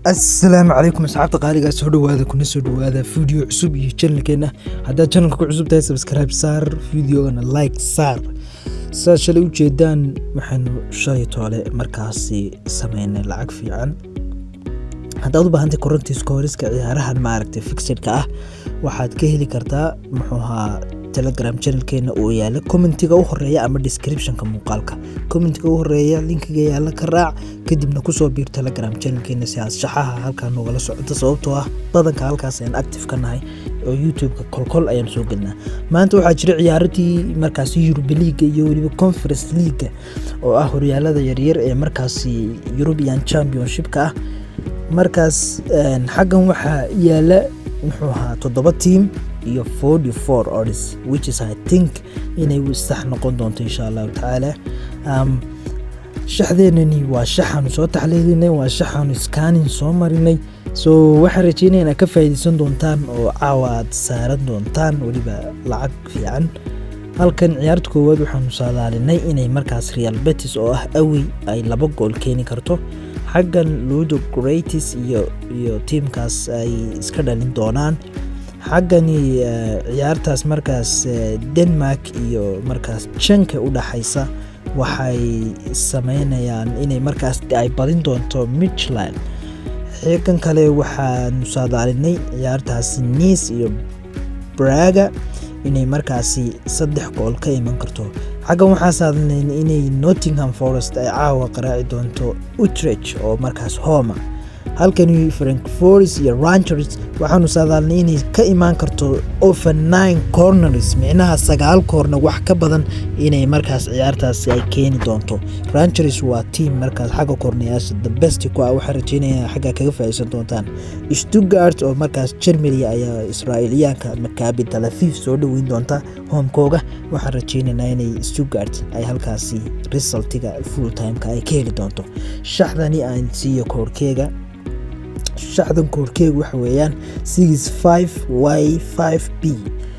Assalaamu calaykum asxaabta qaaligaa, soo dhawaada, kuna soo dhawaada video cusub iyo channelkeena. Haddaad channelka ku cusub tahay, subscribe saar, videogana like saar. Sidaad shalay ujeedaan, waxaanu shalay toole markaasi sameynay lacag fiican. Haddaad u baahantay correct scoreska ciyaarahan maaragtay fixedka ah, waxaad ka heli kartaa, muxuu ahaa, Telegram channelkeena oo yaala commentiga u horeeya ama descriptionka muuqaalka. Commentiga u horeeya linkiga yaala ka raac, kadibna kusoo biir Telegram channelkeena si aad shaxaha halkaa noogala socoto, sababtoo ah badanka halkaas ayaan active ka nahay oo YouTube-ka kolkol ayaan soo gelinaa. Maanta waxaa jira ciyaaratii markaasi Europa League iyo weliba Conference League, oo ah horyaalada yaryar ee markaasi European Championship-ka ah. Markaas xaggan waxaa yaala, muxuu ahaa, toddoba team iyo 44 odds, which is I think inay sax noqon doonto, insha Allahu tacaala. Shaxdeenani waa shaxaanu soo taxliilinay, waa shaxaanu scanning soo marinay, so waxaan rajeynaya inaad ka faa'iideysan doontaan oo caawa aad saaran doontaan weliba lacag fiican. Halkan ciyaarta koowaad waxaanu saadaalinay inay markaas Real Betis oo ah away ay laba gool keeni karto. Xaggan Ludogorets iyo tiimkaas ay iska dhalin doonaan. Xaggani ciyaartaas markaas Denmark iyo markaas Genk u dhaxaysa, waxay sameynayaan inay markaas ay badin doonto Midtjylland. Xiggan kale waxaanu saadaalinay ciyaartaasi Nice iyo Braga inay markaasi saddex gool ka iman karto. Xaggan waxaa saadaalinay inay Nottingham Forest ay caawa qaraaci doonto Utrecht oo markaas home. Halkani Ferencvaros iyo Rangers waxaanu saadaalinay inay ka imaan karto over nine corners, micnaha sagaal corner wax ka badan inay markaas ciyaartaasi ay keeni doonto. Rangers waa team markaas xagga corneryaasha the best ku ah. Waxaan rajeynaya xagga kaga faa'iideysan doontaan. Stuttgart oo markaas Germany ayaa Israa'iiliyaanka Maccabi Tel Aviv soo dhoweyn doonta homekooga. Waxaan rajeynaynaa inay Stuttgart ay halkaasi resultiga full timeka ay ka heli doonto. Shaxdani aan siiyo koorkeega. Shaxdan koorkeegu waxa weeyaan 65 Y 5 B,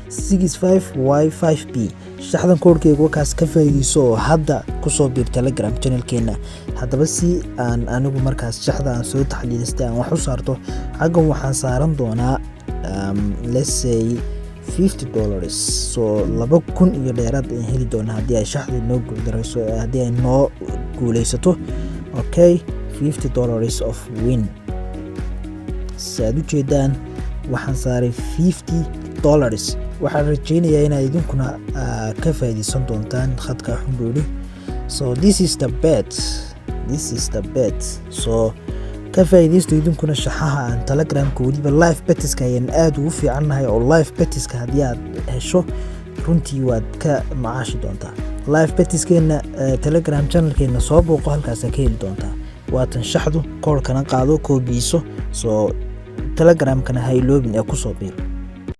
65 Y 5 B. Shaxdan koorkeegu wakaas. Ka faa'iideyso oo hadda kusoo biir Telegram channelkeena. Haddaba si aan anigu markaas shaxda aan soo taxliilistay aan wax u saarto, xaggan waxaan saaran doonaa, let's say, $50, so 2000 iyo dheeraad ayaan heli doonaa haddii ay shaxdu noo guuldareyso, haddii ay noo guuleysato. Okay, $50 of win. Si aad u jeedaan, waxaan saaray $50. Waxaan rajeynayaa inaad idinkuna ka faa'iideysan doontaan. Khadka xun buu yidhi. So this is the bet, this is the bet. So ka faa'iideysto idinkuna shaxaha aan Telegramka. Weliba live betiska ayaan aada ugu fiicannahay, oo live betiska haddii aad hesho, runtii waad ka macaashi doontaa. Live betiskeena Telegram channelkeena soo booqo, halkaasaa ka heli doontaa. Waatan shaxdu, koorkana qaado, koobiiso, soo Telegramkana ha iloobin ee kusoo biir.